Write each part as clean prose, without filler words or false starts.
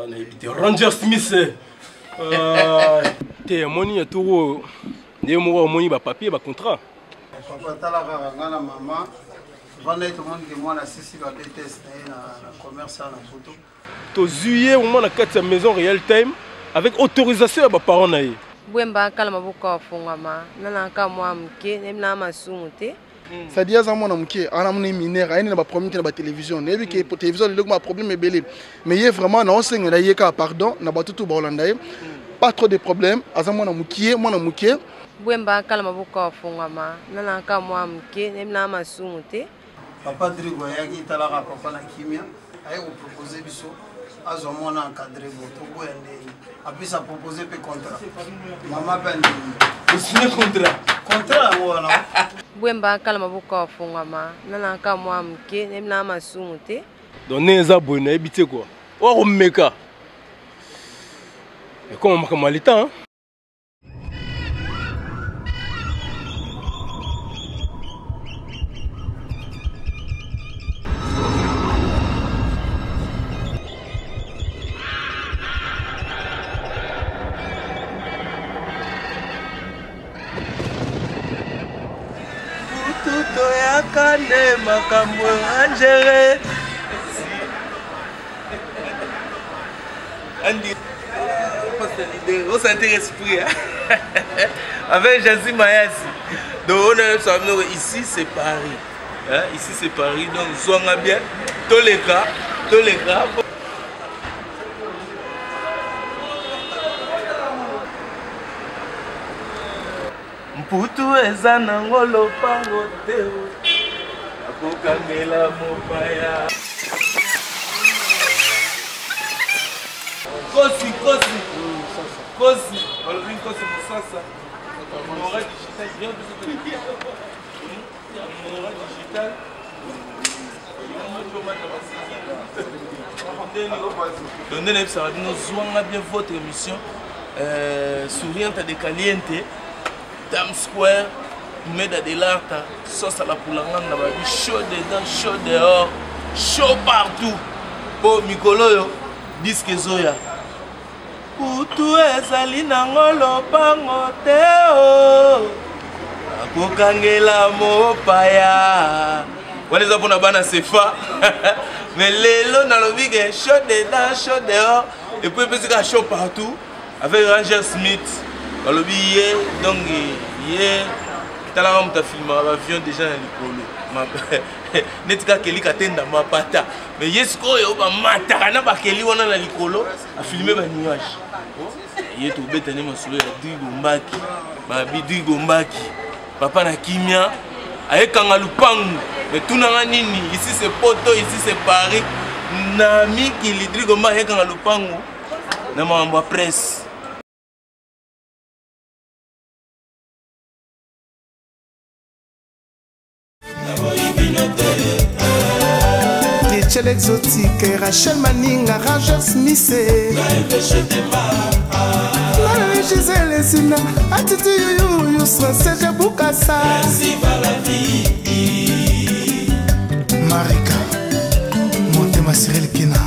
Nayebi te Ranger Smith te amoni ya tour oyo nde moko amoni bapapier bacontrat. Papa, tala kaka ngai na mama vanda ye, tomoni ke mwana sisi ba BTS na ye na commerce na poto. Tozwi ye oma na kati ya maison Real Time avec autorisation ya baparent na ye. Bwemba kala maboko afungwama nanaka mwa moke nayebi na masumu te. C'est-à-dire aza mwana moke, ana mona mineur, ayeni na baproblème te na batélévision. Nayebi ke télévision lelo koma problème ebele, mais ye vraiment naosengela ye kaka pardon na bato to baolanda ye, pas trop de problème, aza mwana mokie, mwana moke. Bwemba kala maboko afungwama nanaka mwa moke nayebi na masumu te. Papa Drigo ayaki, talaka papa na kimia, aye kopropose biso azwa mwana encadré bo toboya ndeni apesi apropose mpe contrat, mama mpe andimi. Osigné contrat? Contrat yango wana. Bwemba kala maboko afungwama nanaka mwa moke nayebi na masumu te. Donc ndenge eza boye, nayebi te kua oyo akomeka ekoma makambo ya leta. Toyaka nde makambo angere. Andy, au Saint-Esprit, hein? Avec Jésus Mayasi. Donc, on est ici, c'est Paris. Hein? Ici, c'est Paris. Donc, sois bien. Toleka, Toleka. Mputu eza nango lopango te, akokangela mopaya. Kosi kosi kosi, balobi nkosi mosasa. Mora digital, mora digital. Donc nde nayebisaka bino, zwanga bien votre émission Souriante de Caliente, Times Square, Meda de l'Arta, sauce à la poulanganda, babi chaud dedans, chaud dehors, chaud partout. Po mikolo oyo disque ezoya. Kutu ezali nango lopango te o akokangela mopaya. Wana eza mpona bana sefa. Mais lelo nalobi ke chaud dedans, chaud dehors, et puis epesi kaka chaud partout avec Ranger Smith. Balobi ye, donc ye talaka moto afilmaka baavion déjà na likolo neti kaka elika te ndamba mapata, mais ye sikoyo bamataka na bakeli wana na likolo, afilme banuage. Ye tobeta nde masolo ya Drigo Mbaki. Babi Drigo Mbaki, papa na kimia, ayekanga lupangu. Me tunanga nini, ici c'est poto, ici c'est Paris, na mikili. Drigo Mbaki ayekanga lupangu na makambo ya presse. Rachel Exotique, Rachel Maninga, Ranger Smith, Gisèle Esina, Atiti Yuyu, Yusra Serge Bukasa, Marika, Motema Cyril Kina.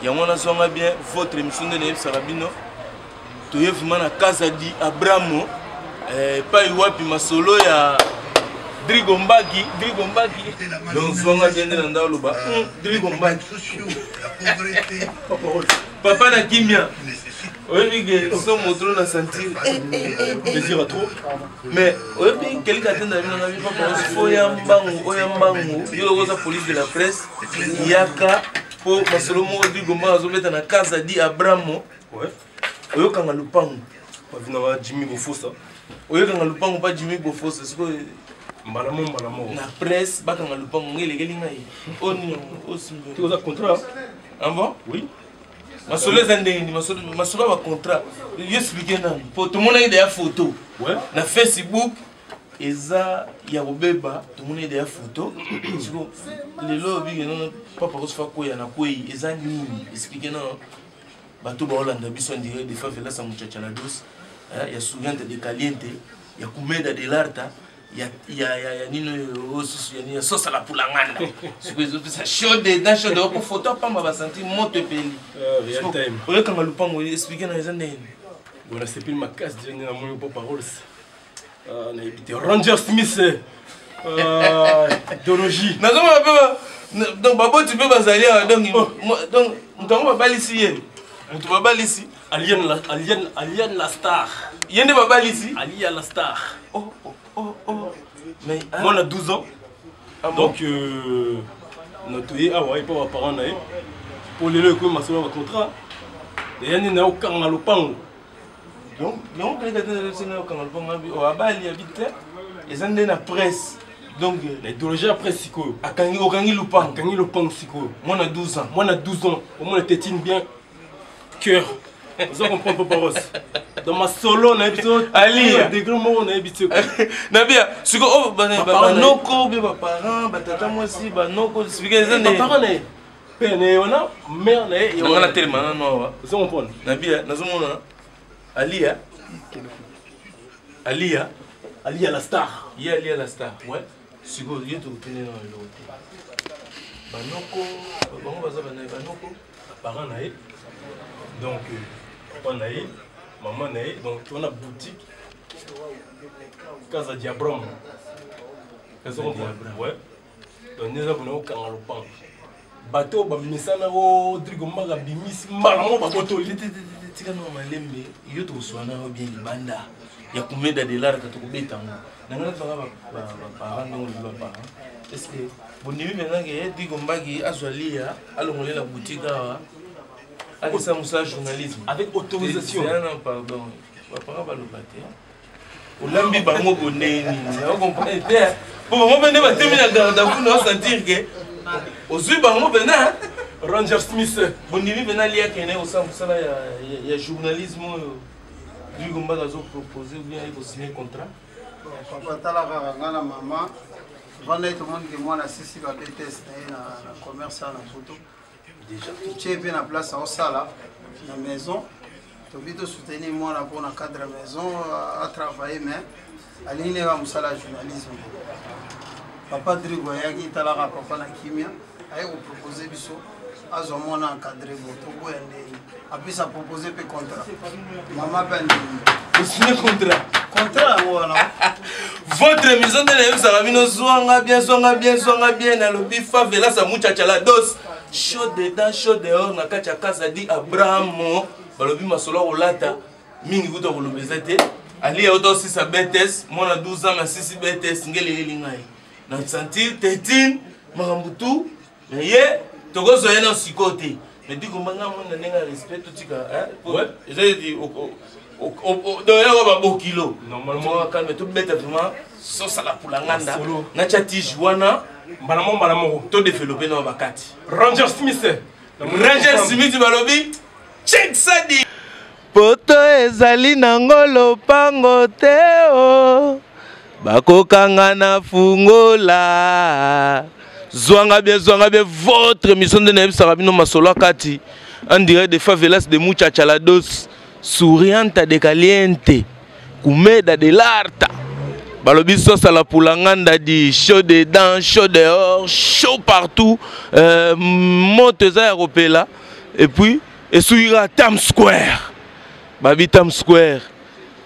Yango wana zwanga bien votre émission nde nayebisaka bino, toye vraiment na Casa di Abramo, epai wapi masolo ya Drigo Mbaki. Drigo Mbaki, donc zwanga bien nde na nda oloba Drigo Mbaki, papa na kimia. Oyebi ke so motolo na sentir plaisir à trop. Mais oyebi kelika te na bino na bi papa fo ya mbangu, oya mbangu yo loko oza police de la presse, yaka mpo masolo moko Drigo Mbaki azobeta na Casa di Abramo. Oyokanga lupangu. Bavinaka Jimmy Bofosa. Oyokanga lupangu pa Jimmy Bofosa sikoyo. Mbala mo, mbala mo. Na presse bakanga lupangu ngai elekeli ngai oyo nini osimbi. Oza contrat. Ah bon? Oui. Masolo eza ndenge nini? Masolo ya bacontrat, yo explike nanu po tomonaki deya photo na Facebook eza ya kobeba. Tomoni deya photo siko lelo obike nono papa kosofa kweya na kwei eza nini? Explike nano bato baolanda biso en direct de favelas ya Muchacha la Douce, ya Souriante de Caliente, ya Kumeda de l'Arta. Ya ya ya ya nini oyo susu ya nini ya sosa la pulanganda. Sikoyo ezopesa chaud dedans, chaud dehors po photo apamba basanti moto epeli. Real time. Oyokanga lupango, explike na eza ndenge nini? Bon, nasepeli makasi deja nde namoni po paroles. Ah, nayebi te Ranger Smith, idéologie. Nazomona mpe donc baboti mpe bazali awa, donc donc moto yango babalisi ye, moto babalisi. Alien la, Alien, Alien la star. Ye nde babalisi. Alia la star. Oh, oh, oh, oh. Mais, ah. Moi, on a 12 ans. Ah bon? Donc, natoye awa epa baparent na ye po lelo ekomi masolo ya bacontrat eya nde na okanga lopango. Donc yango kaleka te nasenga okanga lopango abi o abali abi te, eza nde na presse. Donc na idéologie ya presse sikoyo. Akangi, okangi lopango. Akangi lopango sikoyo. Mwana 12 ans. Mwana 12 ans, omona tetine bien cœur. Oza comprendre, Papa Rose. Dans ma solo nayebi te. Alia. Degré moko nayebi te. Nabia sikoyo oyo Baparent na ye. banoko be baparent, batata mwasi, banoko, sikoyo eza nde baparent na ye, père na ye wana, mère na ye. Nanga natelema nano awa. Oza comprendre? Nabia nazomona Alia, Alia. Alia la star. Ye Alia la star. Ouais. Sikoyo ye tokokende na eloko te, banoko bango baza bana banoko. Parent na ye, donc papa na ye, mama na ye, donc wana boutique Casa Diabram. Oza comprendre? Ouais, donc nde eza bona okanga lopango, bato oyo bamesana o Rodrigo Mbaka bimisi mbala moko babotoli. Tika no malembe, yo tokoswana yo bien libanda ya komeda de l'art, tokobeta yango. Na ngai natanga baparent ndenge olobi baparent, est ce que bondimi mpenza ke Digo Mbaki azwa lia alongole na boutique awa akisa mosala journalisme? Avec autorisation. Zana, pardon, baparent baloba te olambi bango boneni, naocomprendre te po bango mpe nde batemi na garde à vous, naosentir ke ozwi bango mpena. Ranger Smith. Bondimi mpena liakene osala mosala ya journalisme oyo Digo Mbaki azopropose ou bien aye kosigne contrat? Papa, tala kaka, nga na mama vanda ye, tomoni ke mwana asisi ba BTS na ye na commerce awa na poto, totie mpe na place aosala na maison. Tobi tosoutenir mwana mpo na cadre ya maison atravaille, mais alingi nde kaka mosala ya journalisme. Papa Drigo ayaki, talaka papa na kimia, aye kopropose biso azwa mwana encadre bo toboya ndeni? Apesi apropose mpe contrat, mama mpe andimi. Osigne contrat? Contrat yango wana. Votre émission nde nayebisaka bino, zwanga bien, zwanga bien, zwanga bien. Nalobi favelas ya muchacha la dos, chaud dedans, chaud dehors, na kati ya Casa di Abrahamo. Balobi masolo ya kolata mingi kuta koloba eza te. Alia ota osisa BTS, mwana 12 ans asisi BTS, ngeleleli ngai na sentir tetine makambo tu na ye, tokozwa ye na sikoyo te. Mais dikoma nga mona ndenge ya respect totika eza eti donc babokilo Normalement. Calme, tobeta vraiment sosala pula nganda. Masolo. Natya tige wana. Mbala moko, mbala moko. Todevelope na bakati. Ranger Smith. Ranger Smith, balobi check sadi poto ezali nango lopango te o bakokanga na fungola. Zwanga bien, zwanga bien, votre émission nde nayebisaka bino masolo akati en direct de favelas de muchacha la dos souriante de caliente kumeda de l'arta. Balobi sosala pulanganda di chaud dedans, chaud dehors, chaud partout, moto eza ya kopela. Et puis esukika Times Square, babi Times Square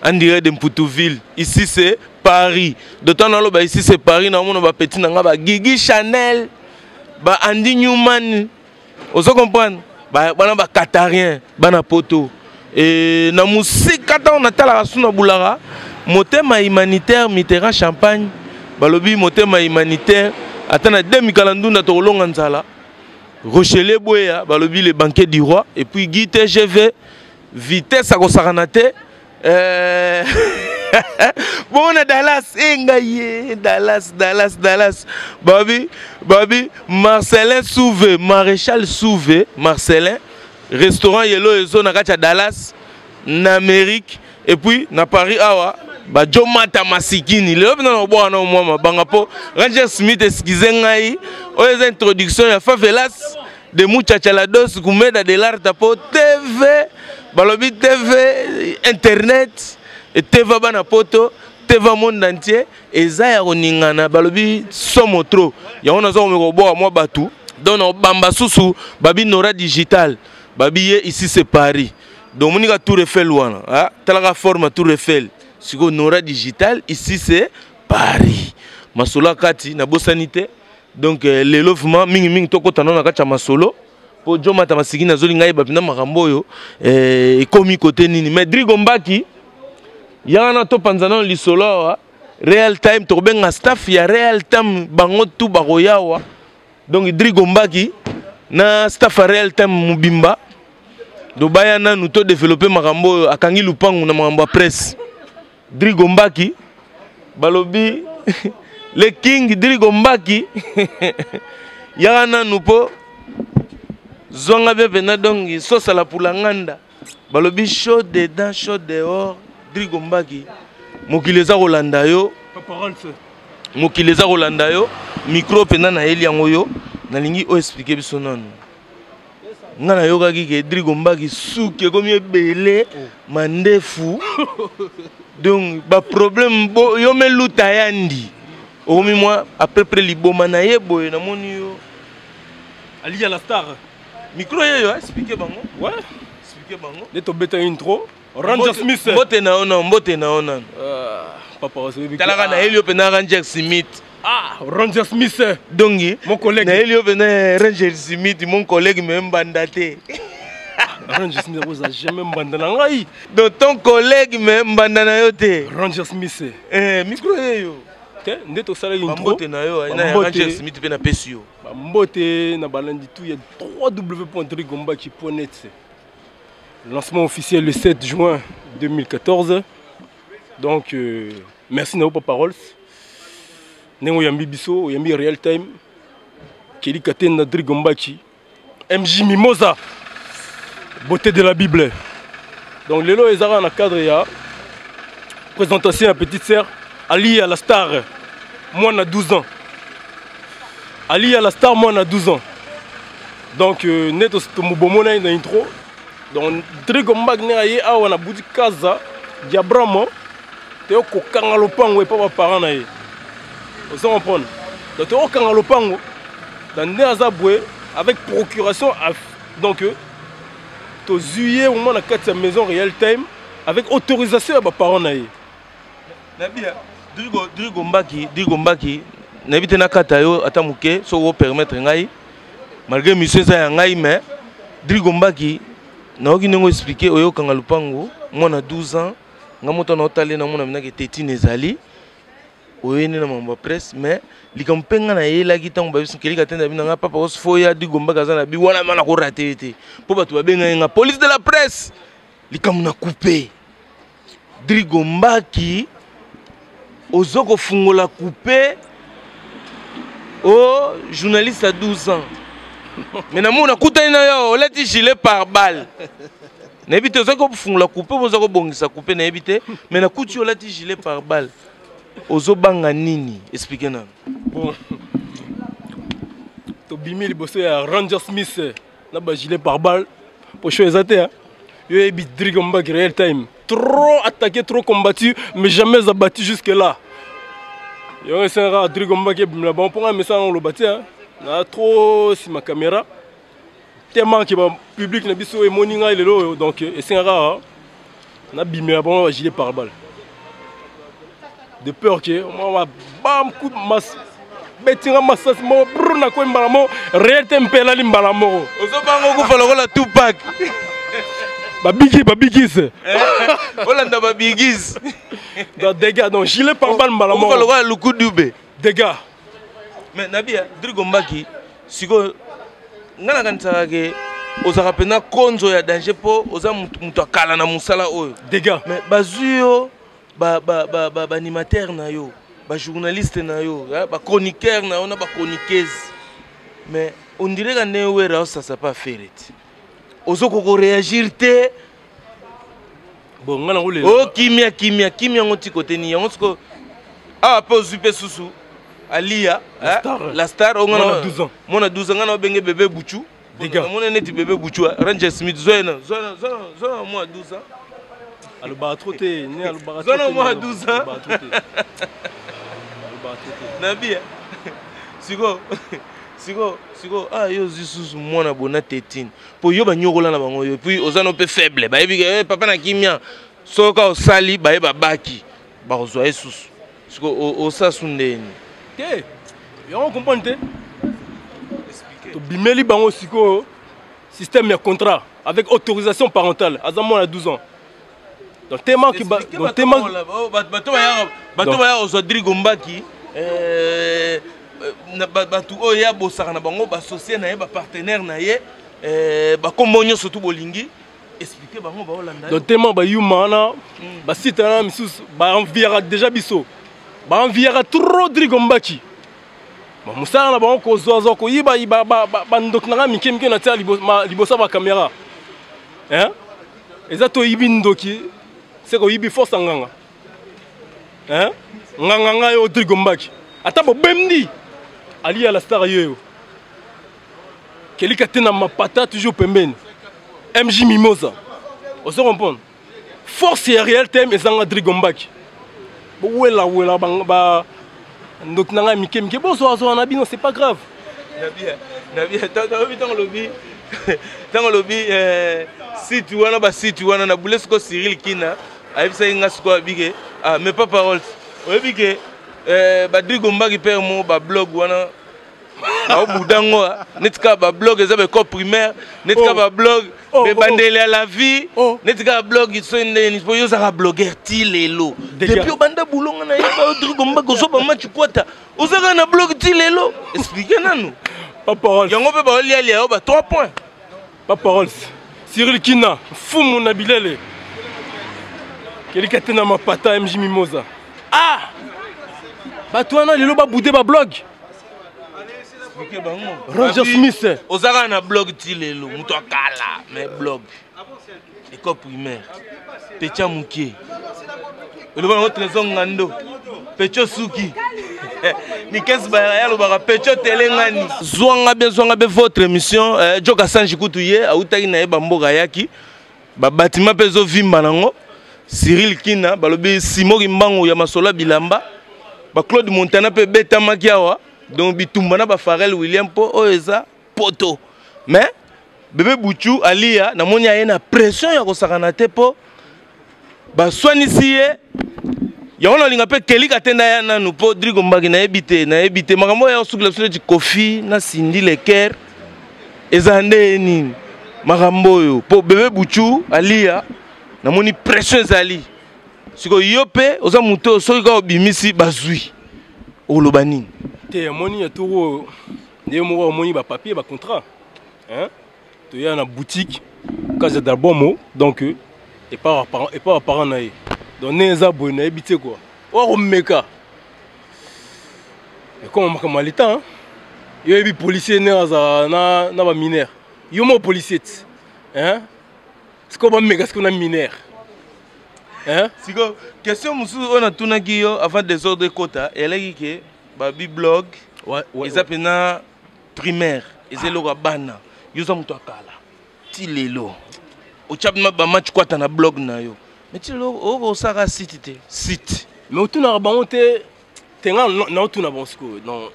en direct de Mputu-Ville. Ici c'est Paris, d'autant naloba ici c'est Paris, naomona bapeti na nga bagigi Chanel, ba Andy Newman, ozo comprendre, bana bacatarien, bana poto. E na mosika ntango natalaka su na bulaka motema humanitaire Mitterrand Champagne, balobi motema humanitaire ata na de mikala ndunda tokolonga nzala. Rochelet Boya, balobi le banquet du roi. Et puis Guy TGV vitesse akosakana te. Bongo na Dallas engai ye Dallas, Dallas, Dallas, babi Marcelin Souve, Maréchal Souve Marcelin, restaurant yelo ezo na kati ya Dallas na Amérique. Et puis na Paris awa bajomata masikini lelo mpena na kobwaka na mwa mabanga mpo Ranger Smith. Excuse ngai, oyo eza introduction ya favelas de muchacha la dos kumeda de l'arta po TV, balobi TV, internet, eteva bana poto. TV monde entier eza ya koningana, balobi somo trop. Yango naza komeka koboka mwa bato. Donc na bamba susu babi Nora Digital, babi ye ici c'est Paris. Donc monika Tour Eiffel wana, ah, talaka forme Tour Eiffel. Siko Nora Digital ici c'est Paris. Masolo akati na bosani te. Donc lelo vraiment mingi mingi tokota na kati ya masolo. Po Jomata Masiki nazolinga yeba mpena makambo oyo ekomi kote nini. Mais Drigo Mbaki yana topanza nano lisolo awa real time, tokobenga staff ya real time bango tu bakoyawa. Donc Drigo Mbaki na staff ya real time mobimba dobaya nanu to développer makambo oyo, akangi lupangu na makambo ya presse. Drigo Mbaki balobi le king Drigo Mbaki yaka nanu po zwanga be pena donc sosala pula nganda balobi chaud dedans chaud dehors. Drigo Mbaki mokili eza kolanda yo, mokili eza kolanda yo, micro pena nayeli yango yo, nalingi o expliquer biso nanu. Nga nayokaki ke Drigo Mbaki suki ekomi ebele mandefu, donc ba problème bo yo meluta yandi okomi mwa à peu près liboma na ye boye namoni yo Ali ya la star micro yeyo expliquer bango. Ouais, expliquer bango nde tobeta intro Ranger Smith. Mbote na yo nano, mbote na yo nano. Papa osebi talaka na yeli yo mpenza Ranger Smith. Ah, Ranger Smith. Dongi mon collègue. Na yeli yo mpenza Ranger Smith mon collègue mais mbanda te. Ranger Smith oza jamais mbanda na ngai. Donc ton collègue mais mbanda na yo te. Ranger Smith. Micro yeyo. Te nde tosalaki intro. Mbote na yo na Ranger Smith pe na pesi yo. Ba mbote na balandi tout ya www.drigombaki.net. Lancement officiel le 7 juin 2014. Donc merci na Papa Rolls. Nengo yambi biso, yambi real time. Kelly Katenda Drigo Mbaki, MJ Mimosa. Beauté de la Bible. Donc lelo ezara na cadre ya présentation à petite sœur Ali à la star. Moi na 12 ans. Ali à la star moi na 12 ans. Donc net tomobomona na intro. Donc Drigo Mbaki ne aye awa na boutique Kaza Diabramo te kokanga lopango epa ba parents na ye. Ozo comprendre? Donc te kokanga lopango dans nde aza boye avec procuration donc tozuye au moins na kati ya maison real time avec autorisation ya ba parents na ye. Nabia Drigo Mbaki, Drigo Mbaki nayebi te nakata yo ata moke soki opermettre ngai malgré mission eza ya ngai mais Drigo Mbaki nayoki ndenge oexplike oyokanga lupango mwana 12 ans nga moto na otale na mona minaki tetine ezali oyeni na mambo ya presse mais likambo mpe nga nayelaki ntango babisi kelika te na bino nga papa osfoya Drigo Mbaki aza na bi wana ma nakorate ye te mpo bato babengaki nga police de la presse likambo na coupe Drigo Mbaki ozo kofungola coupe o journaliste à 12 ans mais namona nakutani na yo olati gilet par balle nayebi te ozaki kofungola coupe oza kobongisa coupe nayebi te mais nakuti olati gilet par balle ozobanga nini explique nanu. Bon tobimi liboso ya Ranger Smith na ba gilet par balle pocho eza te hein. Yo yebi Drigo Mbaki real time trop attaqué, trop combattu, mais jamais abattu jusque là. Yo esengaka Drigo Mbaki ebimela bango mpo ngai mesana oloba te hein. Na trop nsima caméra tellement ke ba public na biso emoni ngai lelo oyo donc esengaka nabimela bango ba gilet par balle de peur que moi bam coup mas betinga masasi moko brr nakoyi mbala moko réel te mpe elali mbala moko ozobanga okufa lokola Tupac babigi babigise olanda babigise donc dégâts donc gilet par balle mbala moko okufa lokola Lukudube dégâts mais nabia Drigo Mbaki sikoyo nga nakanisaka ke ozalaka mpenza konzo ya danger mpo oza moto akala na mosala oyo dégâts mais bazwi yo ba animateur na yo ba journaliste na yo ba chroniqueur na yo na ba chroniqueuse mais on dirait ka ndenge wera osasa pa affaire ti ozokoka koréagir te bon nga nango o kimia kimia kimia yango ti kote ni yango siko awa mpe ozwi mpe susu Alia la star mwana 12 ans nga na obenge bébé Buchu Dégâts. Namoni neti bébé Buchu Ranger Smith zoena zoena zoena zoena mwana 12 ans. Alobaka trop te, ne alobaka trop te. Mwa 12 ans. Alobaka trop te. Alobaka trop te. Nabi. Siko siko siko ah yo ozwi susu mwana bona tetine mpo yo banyokola na bango yo puis oza no mpe faible bayebi ke eh, papa na kimia soki osali baye babaki bakozwa ye susu siko osasu ndeni te yango comprendre te tobimeli bango sikoyo système ya contrat avec autorisation parentale aza mwana 12 ans donc tellement ki donc tellement oh, bato baya bato baya kozwa drigo mbaki euh, euh, bato oyo ye abosaka na bango basosie na ye bapartenaire na ye euh, bakombo nyonso tu bolingi explike bango baolanda donc tellement bayuma wana basite wana misusu baenviaka déjà biso baenviaka trop drigo mbaki mosala na bango kozwazwa koyibayiba bandoki na ngai mike mike na tia liboso ya bakamera eza toyibi ndoki se koyibi force ya nganga nganga ngai oyo drigo mbaki ata bobemdi aliya la star yeyo kelika te na mapata toujours pembeni mj mimosa ozo comprendre force ya real time ezanga drigo mbaki bowelawela ba ndoki na ngai mike mike bozwazwa na bino c'est pas grave nabi ntango olobi ntango olobi eh, site wana basite wana na bule sikoyo cyril kina ayebisaki nga sikoyo abike ah, mais pas parole oyebi ke eh, badrigo mbaki pere mo bablog wana baobuda yango ah. neti kaka bablog eza baecole primaire neti kaka oh. bablog oh, oh, bebandeli ya la vie neti kaka blog soki ndeni mpo yo ozalaka bloguer ti lelo depuis obanda bulonga na yeba odrigo mbaka ozwa bamatch kwata oza kaka na blog ti lelo explike nanu yango mpe baolialia yo ba 3 points pa paroles cyril kina mfumu na bilele kelika te na mapata mj mimosa ah bato wana lelo babude bablog roger smith oza kaka na blog ti lelo moto akala mais blog école primaire pecha mokie eloba yango trésor ngando pecho suki nikes bayaka ye alobaka pecho telengani zwanga bien zwanga be votre émission eh, joka sanji kutu ye autaki na ye bamboka ayaki babatima mpe ezovimba nango cyril kina balobi simo kimbangu ya masolo ya bilamba baclaude montana mpe ebetamaki awa donc bitumba na bafarel william mpo oyo eza poto mais bebe buchu aliya namoni aye na pression ya kosakana te mpo baswanisi ye yango nalinga mpe kelika te naya nanu mpo drigo mbaki nayebi te nayebi te makambo oyo ya kosukila biso neti kofi na cindy leker eza nde ye nini makambo oyo mpo bebe buchu aliya namoni pression ezali sikoyo yo mpe oza moto oyo soki kaka obimisi bazwi oloba nini te amoni ya tour oyo ndenge moko omoni bapapier bacontrat toya na boutique casa d'album donc epa baparent na ye donc ndenge eza boye nayebi te kua oyo akomeka ekoma makambo ya leta yo oyebi policier ndenge azala na, na baminere yo moko policier ti sikoyo bameka sikoyo na minere sikoyo question mosusu oyo natunaki yo avant desordre ekota eyalaki ke babi blog eza mpena primaire eza eloko ya bana yo oza moto ya kala ti lelo otya bamatch kwata na blog na yo mais ti lelo okoki kosaka site te site mais otunaka bango te te nga naotuna bango sikoyo non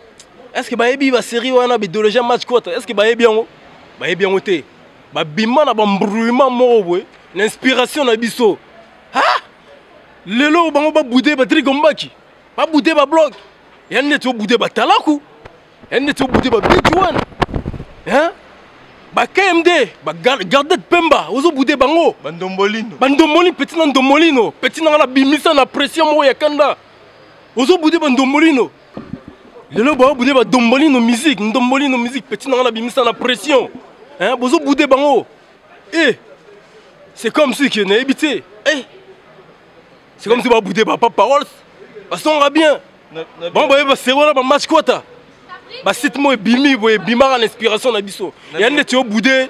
est ce que bayebi basérie wana baidéologie ya match kwata est ce que bayebi yango bayebi yango te babima na bambrouillement moko boye na inspiration na biso ah lelo bango babude batrigombaki babude bablog ya neti obude batalaku ya neti obude babiji wana hein ba KMD ba gardet pemba ozobude bango bandombolino bandombolino petit na ndombolino petit nanga na bimisa na pression moko ya kanda ozobude bandombolino lelo baobude badombolino musique ndombolino musique petit nanga na bimisa na pression hein bozobude bango eh c'est comme si que nayebi te eh c'est comme si babude bapa paroles basonga bien bango baye baseri wana bamatch kwata basite moko ebimi boye ebimaka na inspiration na biso ya neti obude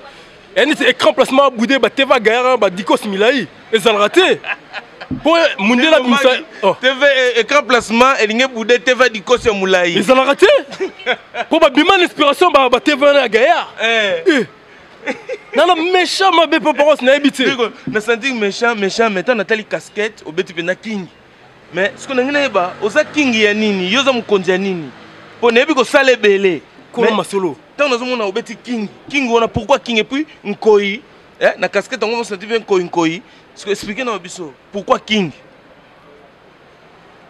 ya neti écran placement abude bateva gayara badikos milai ezalaka te mpo mundele abimisa oh. tv eh, écran placement elingi ebude tv dikos ya molai ezalaka te mpo babima na inspiration bateva wana ya gayar eh. eh. Nana méchant mabe paparos nayebi te. Na sentir méchant, méchant, mais tant natali casquette obeti mpenza king. Mais ce que nangi nayeba, oza king ya nini? Yo oza mokonzi ya nini? Mpo nayebi kosala ebele. Kolo masolo. Ntango nazomona obeti king, king wana pourquoi king et puis nkoyi eh, na casquette yango osentir mpe nkoyi nkoyi. Ce que expliquer na biso, pourquoi king?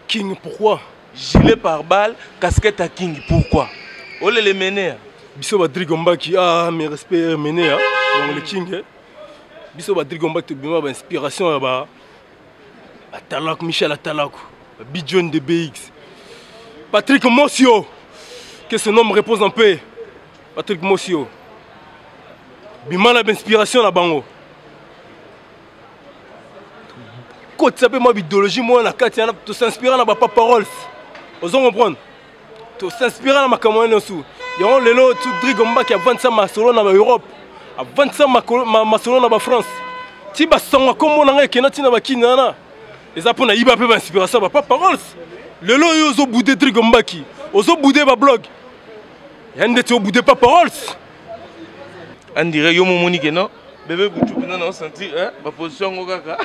King pourquoi? Gilet par balle, casquette à king, pourquoi? Olele menea. Biso ba Drigo Mbaki, ah mes respects menea, donc le king. Eh. Biso ba Drigo Mbaki tobima ba inspiration ya ba Atalaku, Michel Atalaku, Bidjon de BX. Patrick Mosio, que ce nom repose en paix. Patrick Mosio. Bima na ba inspiration na bango. Kotisa mpe mwa bidéologie moko na kati wana, tosinspira na bapapa Rolls. Ozo comprendre? Tosinspira na makambo wana nyonso. Yango lelo tu Drigo Mbaki avandisa masolo na ba Europe, avandisa masolo na ba France. Ti basonga kombo na ngai ekenda ti na bakini wana. Eza mpo na yiba mpe ba inspiration ya bapapa Rolls. Lelo oyo ozobude Drigo Mbaki, ozobude ba blog. Ya ndeti obude papa Rolls. On dirait yo momoni ke non bébé butu mpena na osentir eh, baposition yango kaka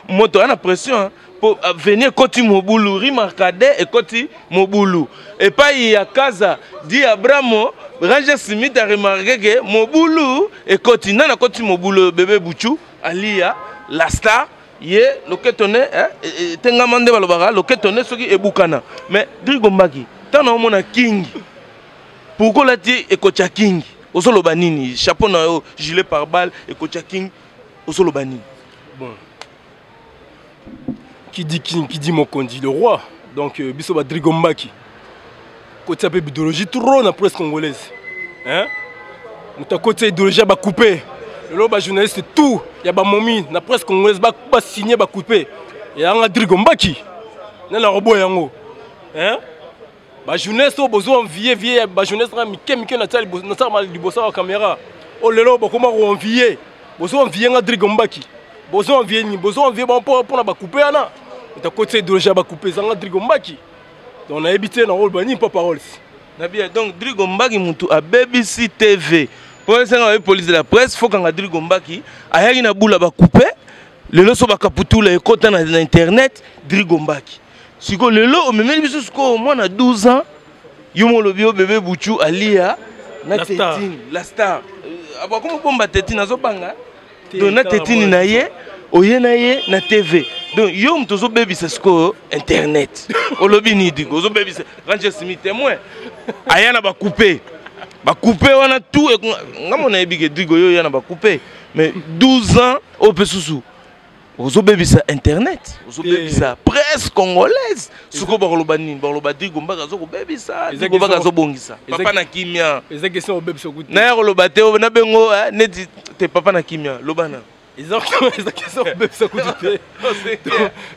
moto ana pression mpo avenir ekoti mobulu rimarcade ekoti mobulu epai ya kaza di abramo ranger smith aremarke ke mobulu ekoti nani akoti mobulu oyo bébé butu alia la star ye loketo ne eh, etengama nde balobaka loketo ne soki ebukana mais drigo mbaki ntango naomona king pourquoi olati ekoti ya king ozoloba nini chapeau na yo gilet par balle ekoti ya king ozoloba nini? Bon, qui dit king, qui dit mokonzi, le roi. Donc biso ba Drigo Mbaki kotia mpe bidéologie trop na presse congolaise, hein? Moto akotia idéologie ya bacoupe lelo bajournaliste tout ya bamomi na presse congolaise basigne bacoupe yanga Drigo Mbaki nani akoboya yango, hein? Bajournaliste oyo bozo envie vie bajournaliste nga mike mike nasalama liboso ya caméra oyo lelo bokoma koenvie, bozo envie nga Drigo Mbaki, bozo envie nini? Bozo envie bango mpona bacoupe wana. Moto akotisa idéologie ya bacoupe ezanga Drigo Mbaki. Donc nayebi te nakoloba nini mpo paroles na bien. Donc Drigo Mbaki mutu abebisi TV mpo esenga baye police de la presse fokanga Drigo Mbaki ayaki na bula bacoupe lelo so bakaputula ekota na internet Drigo Mbaki. Sikoyo lelo omemeli biso sikoyo mwana 12 ans yo mo olobi yo bébé buchu alia na La star. tetine la star. Abakomi bomba tetine azobanga Te, donc na tala tetine mwana na ye oye na ye na TV. Donc yo moto ozobebisa sikoyo internet olobi nini Drigo? Ozobebisa Ranger Smith témoin aya na bacoupe bacoupe wana tout nga mona yebi ke Drigo yo oya na bacoupe mais 12 ans oyo mpe susu ozobebisa internet, ozobebisa presse congolaise. Sikoyo bakoloba nini? Bakoloba Drigo Mbaka azokobebisa, Drigo Mbaka azobongisa. Papa na kimia. Eza question obebisa kutu. Naya koloba te na bengo neti te papa na kimia loba na. Eza question obebisa kutu te.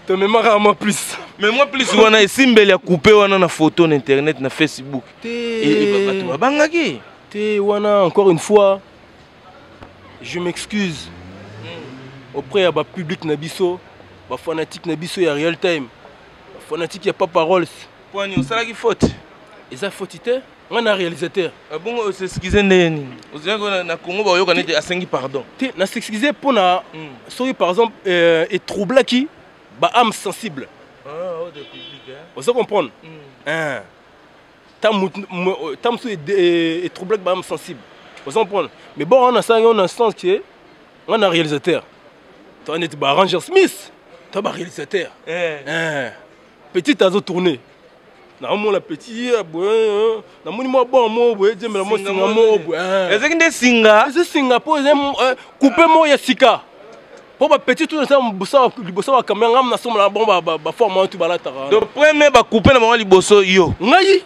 Tomemaka mwa plus. Mais moi plus wana esimbeli ya coupe wana na photo na internet na Facebook. Te. Bato babangaki. Te wana encore une fois je m'excuse auprès ya ba public na biso, ba fanatique na biso ya real time, ba fanatique ya Papa Rolls. Poani osalaki faute? Eza faute te, nga na réalisateur. Ah bongo osexcuse ndenge nini? Ozalaki na Congo bayoka neti asengi pardon. Te, na s'excuse mpona soki par exemple etroublaki ba âme sensible. Ah, oh, de public, hein? Ozo comprendre? Hein. Ta mosusu etroublaki ba âme sensible. Ozo comprendre? Mais bon, on a ça, on a sens que on a réalisateur. Toi, on est ba Ranger Smith. Toi, ba réalisateur. Hein. Petit azo tourner. Na mona petit ya boye, na moni mwa bon mo boye, dieu me la mo singa mo boye. Ezaki nde singa? Eza singa po eza coupe mo ya sika. Po ba petit tout ça liboso liboso ba caméra ngam na somo la bon ba ba forme tout balataka. Donc premier ba couper na bango liboso yo. Ngai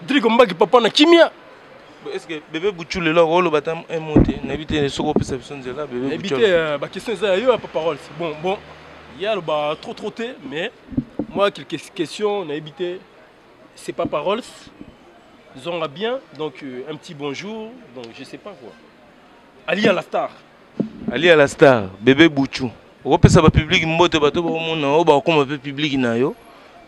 Drigo Mbaki papa na kimia. Est-ce que bébé Bouchou lelo akoloba ta un mot te? Nayebi te soki opesa biso nzela bébé Nayebi Bouchou. te ba question eza ya yo ya papa Rolls. Bon bon, il y a ba trop trop te mais moi quelques questions nayebi te c'est pas paroles. Zonga bien donc un petit bonjour donc je sais pas quoi. Ali à la star. Ali à la star bébé Bouchou. Okopesa ba public mbote bato bakomona oyo bakokoma mpe public na yo.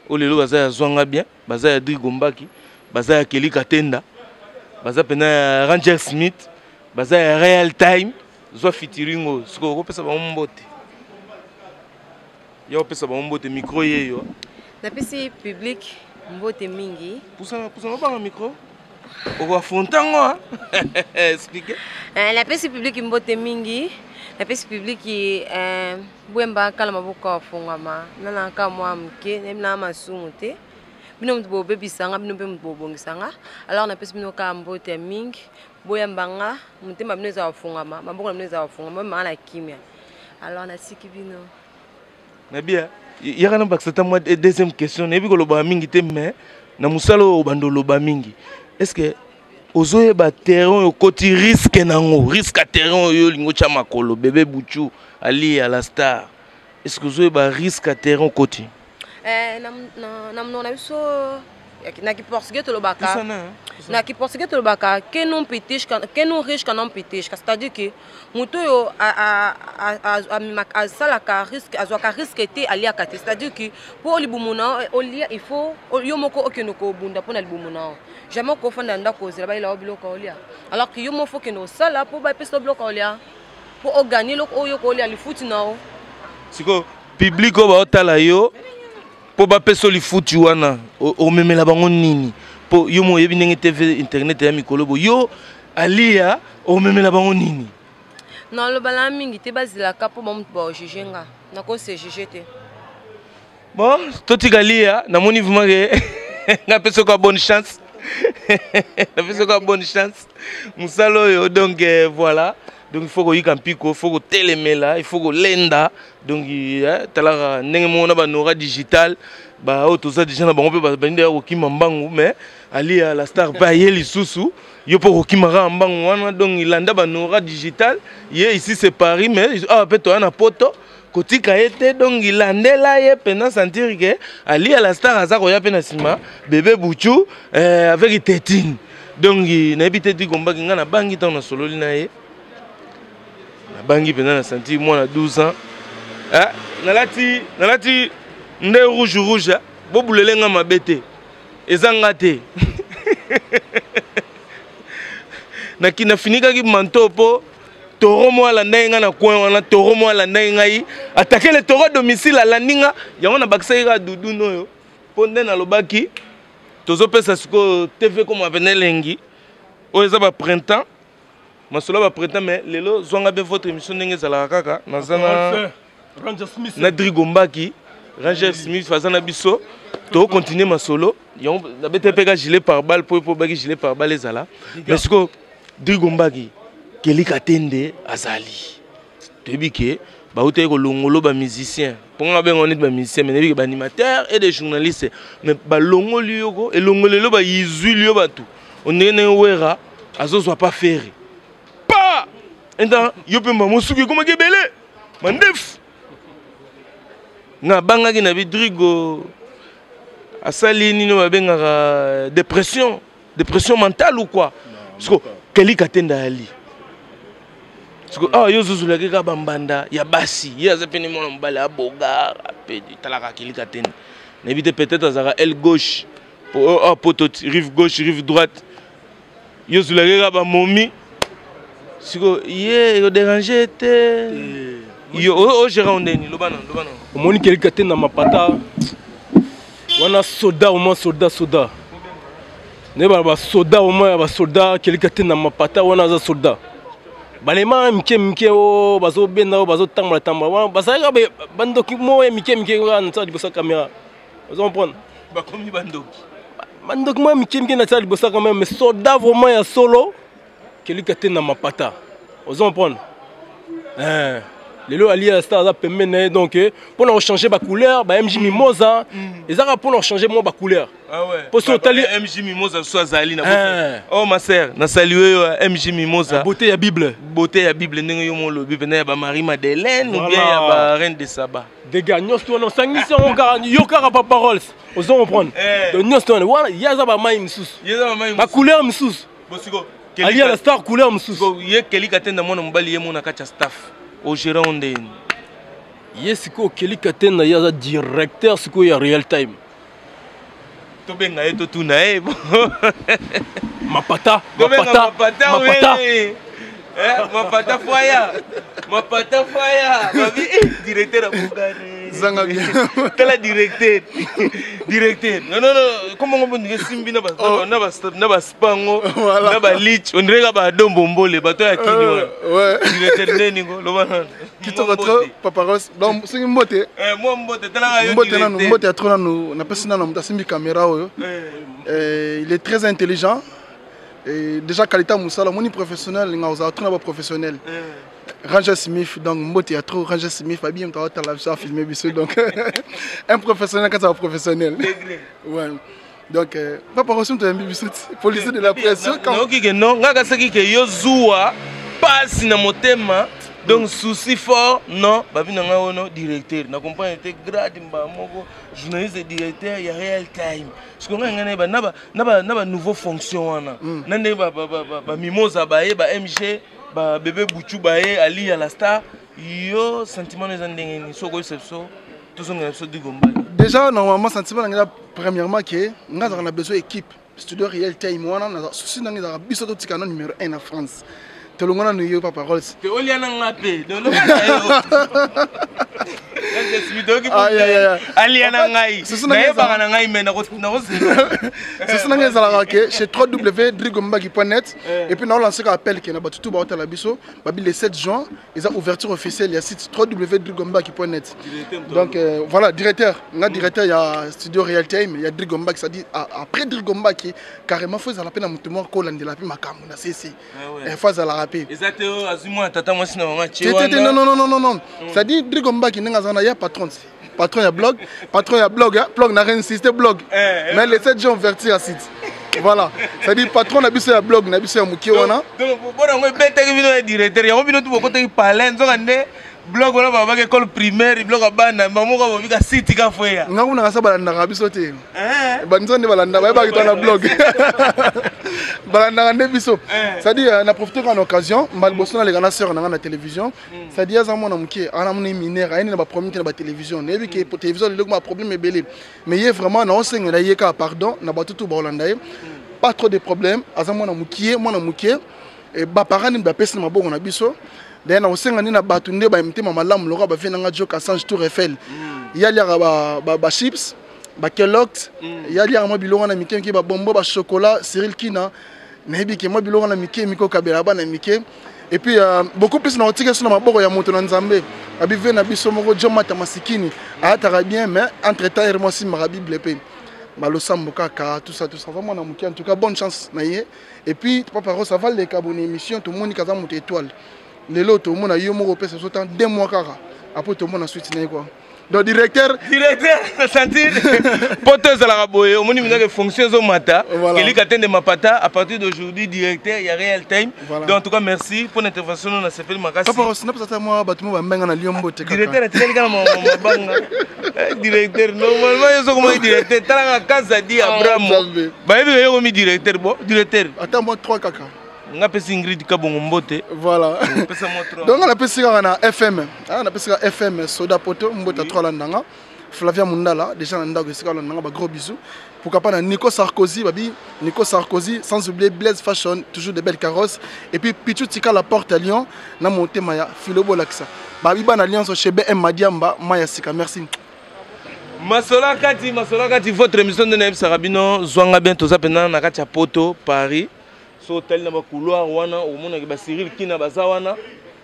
Oyo lelo baza ya Zwanga bien, baza ya Drigo Mbaki, baza ya Kelly Katenda, baza pena ya Ranger Smith. Baza ya real time, zwa featuring oyo. Sikoyo okopesa bango mbote. Ya opesa bango mbote micro yeyo. Napesi public mbote mingi. Pusana pusana obanga micro. Okoaffronte yango explique. Eh, napesi public mbote mingi. Napesi public eh, bwemba kala maboko afongwama nana ka mwa moke nayebi na masumu te bino moto bobebisa nga bino mpe moto bobongisa nga alors napesi bino kaka mbote ya mingi boyamba nga motema bino ezala kofungwama maboko na bino ezala kofungwama boyamba nga na kimia alors natiki bino nabia yaka na bakisa ata mwa deuxième question nayebi kolobaka mingi te mais na mosala oyo obanda oloba mingi est ce que ozoyeba terrain oyo okoti risque nango risque ya terrain oyo olingi otya makolo bebe buchu ali ya la star est ce que ozoyeba risque ya terrain okoti eh, na monoko na biso na kiportugais tolobaka na kiportugais tolobaka que non pitisca que non risca non pitisca c'est-à-dire que moto oyo asalaka risque azwaka risque te aliaka te c'est-à-dire que mpo libumu na yo olia il faut yo moko okende kobunda mpo na libumu na yo jamais okofanda na ndako ozela bayela yo biloko olia alors que yo moko fo okende kosala mpo bapesa yo biloko olia mpo oganye eloko oyo okolia lifuti na yo sikoyo public oyo baotala yo mpo bapesa lifuti wana omemela bango nini mpo yo mo oyebi ndenge tv internet ya mikolo bo yo aliya omemela bango nini naloba na mingi te bazelaka mpo bamoto baojuge nga nakose juge te bon totika liya namoni vraiment ke nga apesi kwa bonne chance napesi kwa bonne chance mosala oyo donc euh, voilà donc il faut koyika mpiko il faut kotelemela il faut kolenda donc eh, talaka ndenge moko na banora digital baoyo toza deja na bango mpe babandi ya kokima mbangu mais alia la star mpe aye lisusu yo mpo kokima kaka mbangu wana donc elanda banora digital ye ici c'est paris mais awa mpe toya na poto kotika ye te donc landela ye mpenza sentir ke alia la star aza koya mpe na nsima bebe buchu eh, avec tetine donc nayebi te dikombaki ngai nabangi ntango nasololi na ye nabangi mpenza na sentir mwana 12 ans eh, nalati nalati nde rouge rouge eh. bobulele nga mabe te eza nga te nafinikaki manteau mpo toro moko alandaki ngai na coin wana toro moko alandaki ngai atake le toro domicile alandi nga yango nabakisaki kaka dudun oyo mpo nde nalobaki tozopesa sikoyo tv koma pene elengi oyo eza baprintemps masolo ya baprintemps mais lelo zwanga be votre émission ndenge ezalaka kaka naza na na drigombaki ranger smith aza na biso tokocontinue masolo yango nabete mpe ka gilet par balle mpo mpo baki gilet par balle ezala mais sikoyo drigombaki keli katende azali toyebi ke bautaki kolongolo bamusicien mpo nga benga neti bamusicien mais nayebi ke baanimateur et des journalistes mais balongoli yoko elongolelo bayizwili yo bato ondenge ndenge wera azozwa pa fere pa enta yo mpe mbamo suki ekomaki ebele mandefu nga abangaki na bidrigo asali nini babengaka euh, dépression dépression mentale ou quoi parce que keli katenda ali parce que ah yo zuzulaki kaka bambanda ya basi ye aza pene mwana mobali aboga talaka keli katenda nayebi te peut-être azalaka aile gauche oh, oh, poto rive gauche rive droite yo ozulaki kaka bamomi siko ye ekoderange te yo ogera ondeni loba na loba na omoni kelika te na mapata wana soda oma soda soda nde bala basoda oma ya basoda kelika te na mapata wana aza soda balema mike mike o bazobenda o bazotambola tambola wana bazalaki bandoki moko ya mike mike kaka na liboso ya kamera ozo comprendre bakomi bandoki bandoki mwa mike mike na tia liboso quand même mais soldat vraiment ya solo kelika te na mapata ozo comprendre eh lelo alia star aza pembeni na ye donc eh, mpo na kochange bacouleur ba mg mimosa mm. eza kaka mpo na kochange mwa bacouleur mpo soki otali mg mimosa so azali na eh. oh ma sœur na salue yo eh, mg mimosa beauté ya bible beauté ya bible ndenge yo molobi mpenza ya bamarie madeleine ou bien ya ba reine de saba dégâts nyonso wana osangisi yango kaka yo kaka pa paroles ozo comprendre eh. donc nyonso wana wana ye aza bamai mosusu bacouleur mosusu alia la star couleur mosusu ye kelika te na mwana mobali ye mona kati ya staff ogérant ndeni ye sikoyo kelika te na ye aza directeur sikoyo ya real time tobenga ye totuna ye mapata mapata mapata Eh, mapata faya mapata faya babi eh, directeur abogare Zanga bien. Tala directeur. Directeur. Non non non, comment on peut dire simbi na ba oh. na ba na ba spango, voilà. na ba lich, on dirait ba dombo mbole, bato ya kini wana. Ouais. Directeur neni ngo loba nanu. Kitoko trop Papa Ross. Donc soki mbote. Eh moi mbote tala yo. Mbote nanu, mbote ya trop nanu, na pesi nanu mutu caméra oyo. Eh. Eh, il est très intelligent. Et déjà qualité musala moni professionnel nga ozala trop na ba professionnel. Eh. Ranger Smith, donc mbote ya trop Ranger Smith, ba bien toi la biso filmer biso donc un professionnel quand ça professionnel. Ouais. Donc euh, papa reçu to yambi biso policier de la presse quand Nayoki ke non, nga kasaki ke yo zuwa pasi na motema donc souci fort non babi na ngai ono directeur na comprendre te grade mbala moko journaliste directeur ya real time sikoyo ngai ngai nayeba na ba nouveau fonction wana na ndenge bamimoza baye ba mg ba bebe buchu baye ali ya la star yo sentiment eza ndenge nini soki okoyebisa biso tozongela biso digombani déjà normalement sentiment na ngai premièrement ke ngai azalaka na besoin équipe studio real time wana souci na ngai ezalaka biso totika na numéro 1 na france tolongo nanu yo papa rolls te olia na nga mpe alia na ngai nayebaka na ngai me nakozela susi na ngai ezalaka ke chez 3w drigombaki point net Eh. Et puis nous lancé appel qui na batu tout baotala biso babi le 7 juin eza ouverture officielle ya site www.drigombaki.net. Donc euh, voilà directeur, nga directeur ya studio Real Time, ya Drigombaki ça dit après Drigombaki carrément faut ezala pe na mutu moko kolandela pe makambo na CC. Ah Eh faut azala rapide. Eza te oyo azwi mwana tata mwasi na mama Te te non non non non non. Ça dit Drigombaki ndenge aza na ya patron. Patron ya blog, patron ya blog, hein, blog n'a rien insisté blog. Eh, eh. Mais le 7 juin ouverture ya site. Voilà. C'est-à-dire patron na biso ya blog na biso ya mokie wana. Donc bona yango ebetaki bino ya directeur yango bino tu bokotaki palais nzoka nde blog wana babaki école primaire blog ya bana bamoko bobika site ka foya. Nga kuna kasa balandaka biso te. Eh. Banzo nde balanda bayebaki to na blog. Balandaka nde biso. Eh. C'est-à-dire euh, na profiter en occasion mbala liboso naleka na sœur na nga na télévision. C'est-à-dire aza mwana mokie ana mona mineur ayeni na ba problème te na ba télévision. Nayebi ke télévision lelo ba problème ebele. Mais ye vraiment na osengela ye kaka pardon na bato tout baolanda ye. Pas trop de problème aza mwana mokie mwana mokie ba parents nini bapesi na maboko na biso. D'ailleurs na osenga nde na bato nde ba mitema malamu lokola ba vie nanga Joe Assange Tour Eiffel. Ye aliaka ba ba, ba chips ba Kellogg's, ye aliaka mwa biloko wana mike mike ba bonbon ba chocolat Cyril Kina nayebi ke mwa biloko wana mike mike okabela bana mike. Et puis euh, beaucoup plus na otika so na maboko ya moto na Nzambe. Abi vie na biso moko John Mata Masikini ayataka bien mais entre temps ere mwasi maka Bible pe. Balosambo kaka tout ça tout ça vraiment na moke en tout cas bonne chance na ye. Et puis papa Ross avant leka bonne émission tout monde kaza moto étoile. Lelo tout monde yo moko pesa so temps deux mois kaka. Après tout monde suite na ye quoi. Donc directeur directeur na sentir poto ezalaka boye omoni minaka fonction ezomata Voilà. elika tende mapata à partir d'aujourd'hui directeur ya real time Voilà. donc en tout cas merci pour l'intervention na sepeli makasi Papa Ross napesa ata mwa bato mo bambenga na Lyon mbote kaka. directeur atikali kaka mabanga eh, directeur normalement yo sokomaki directeur talaka kazadi Ah, abramo Nzambe. bayebi yo komi directeur bo directeur ata mwa 3 kaka nga pesi Ingrid Kabongo mbote voilà pesa mwa 3 donc napesi kaka na FM ah, napesi kaka FM soda poto mbote 3 alandanga Flavia Mundala déjà na ndako esika alandanga ba gros bisous pourquoi pas na Nico Sarkozy babi Nico Sarkozy sans oublier Blaise Fashion toujours de belles carrosses et puis Pichu Tika la porte à Lyon na motema ya Philo Bolakisa babi bana Lyon so chez BM Madiamba maya sika merci masolo kati masolo kati votre émission nde nayebisaka bino zwanga bien toza mpenza na kati ya poto Paris so otali na bacouloir wana omonaki ba Cyril Kina baza wana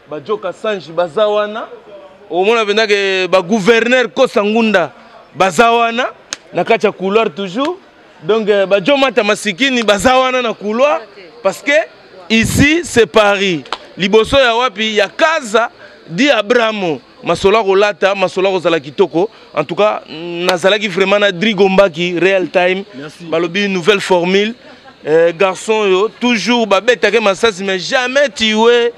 ba Joka Sanji baza wana omona mpenza ke ba gouverneur Kosa Ngunda baza wana na kati ya couloir toujours donc euh, ba Jomata Masikini baza wana na couloir parce que ici c'est Paris liboso ya wapi ya Kaza di Abramo masolo ya kolata masolo ya kozala kitoko en tout cas nazalaki vraiment na Drigombaki real time Merci. balobi nouvelle formule euh, garçon yo toujours babetake masasi mais jamais tué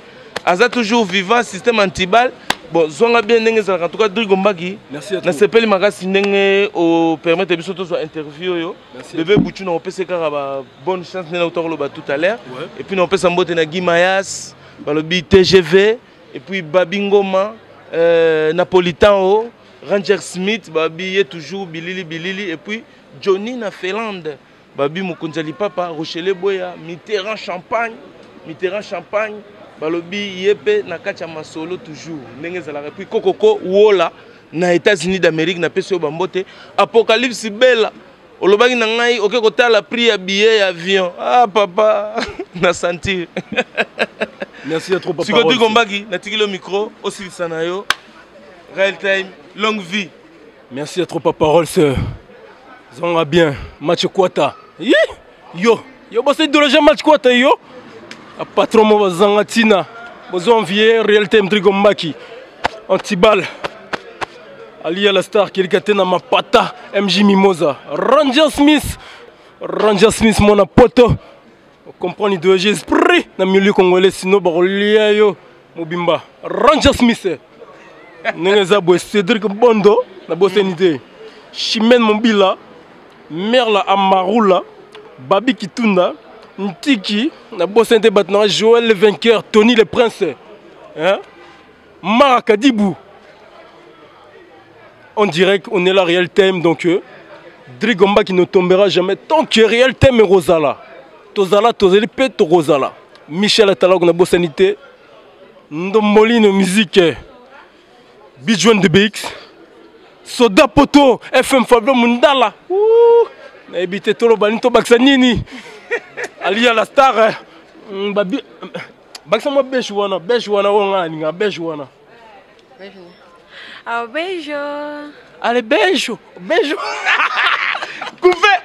aza toujours vivant système antibal bon zwanga bien ndenge ezalaka en tout cas Drigombaki Merci à toi. nasepeli makasi ndenge opermettre biso tozwa interview oyo Merci. bebe butu na opesa kaka ba bonne chance ndenge nauta koloba tout à l'heure Ouais. et puis na opesa mbote na Guy Mayas balobi TGV et puis Babi Ngoma euh, Napolitan o Ranger Smith babi ye toujours bilili bilili et puis Johnny na Finlande babi mokonzi ya lipapa Rochelle Boya Mitterrand Champagne Mitterrand Champagne Balobi ye mpe na kati ya masolo toujours ndenge ezalaka. Et puis Kokoko Wola na États-Unis d'Amérique, napesi yo bambote. Apocalypse Bella, olobaki na ngai oke kotala prix ya billet ya avion. Ah papa, na sentir. Merci à trop papa. Sikoyo Gombaki, natikili yo micro, osilisa na yo. Real time, longue vie. Merci à trop papa Rolls. Zonga bien, match kwata. Yi yo, yo bosse idéologie match kwata yo. A patron mo bazanga tina. Bozo envier Real time Drigombaki. Antibal. Alia la star kelika te na mapata MJ Mimosa. Ranger Smith. Ranger Smith mona poto. Comprendre idéologie esprit na milieu congolais sinon bakolia yo mobimba. Ranger Smith. Ndenge eza boye Cédric Bondo na bosani te. Chimène Mobila, Merla Amarula, Babi Kitunda, Ntiki na bosani te bato na Joël le vainqueur, Tony le prince. Hein? Mara Kadibou. En direct, on est là, Real Time, donc Drigomba qui ne tombera jamais tant que Real Time et Rosala. Tozala, Tozali, Pe, Rosala. Michel Atalog na bosanité. Ndombolino musique. Bijouan de BX. Soda Poto, FM Fabio Mundala. Ouh, nayebi te toloba nini tobakisa nini. Alia la star. Babi, bakisa mwa beche wana, beche wana oyo ngai nalinga, beche wana. Ah, beijo. Allez, beijo, beijo. Coupe.